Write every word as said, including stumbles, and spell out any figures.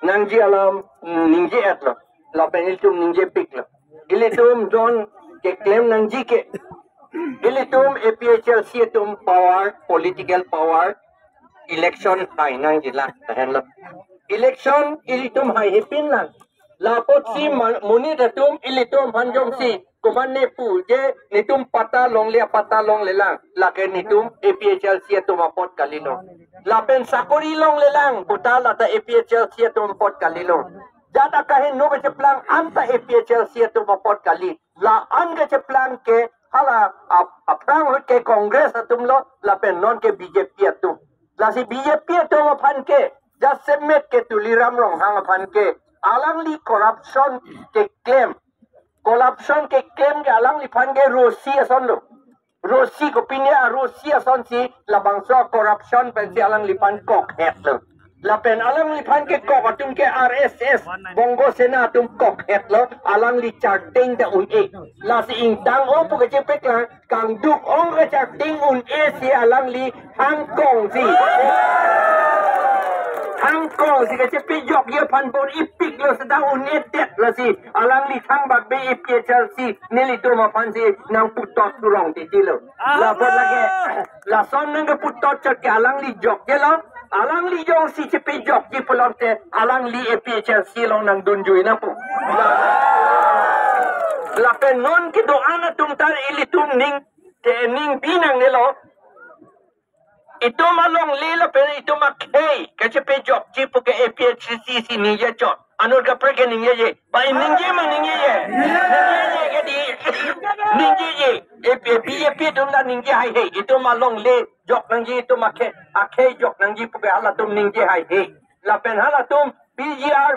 nangji alam ningje-etlo. Lapen ilitum ningjepiklo. Ilitum non keklem nangji ke, ilitum A P H L C atum power, political power, election hai nangji lang, lahenlo. Election ilitum haihepin lang. La apotsi man-, monit atum ilitum aphan jongsi komatne pu je netum patta longle, patta longlelang, lake netum A P H L C atum apot kalilo. Lapen sakori longlelang puta lata A P H L C atum apot kalilo. Jat akahingno kacheplang anta A P H L C atum apot kali. La-an kacheplang ke hala ap-, aphrang ahut ke Congress atumlo, lapen non ke B J P atum. Lasi B J P atum aphan ke, jasemet ke Tuliram Ronghang aphan ke, alangli corruption keklem. Corruption keklem ke alangliphan ke rosi asonlo. Rosi kopine arosi asonsi labangso corruption pensi alangliphan kokhetlo. Lapen alangliphan kekok atum ke R S S, Bongo Sena atum kokhetlo, alangli charting ta un-e. Lasi ingtang-ong pu kachepiklang, kangduk-ong kacharting un-e si alangli hangkong si. Hangkong si kachepejokji aphan bor-ipiklo seta un-edet lasi. Alangli thangbak be A P H L C nelitum aphansi nangputot surong titilo. Lapot lake, lason nangkeputot chot ke alangli jokjelo. Alangli jongsi chepejokji pulote alangli A P H L C along nangdunjui nangpo. Lapen non kedo-an atum ta ilitum ning, te ning binangnelo. Itum alongle lapen itum akhei kachepejokji pu ke A P H L C si ningje chot. Anut kaprek ke ningjeje. Ba ningje ma ningjeje? Ningjeje ke di. Ningjeje. A P, B J P atum ta ningje haihe. Itum alongle jok nangji, itum akhei, akhei jok nangji pu ke halatum ningje haihe. Lapen halatum P G R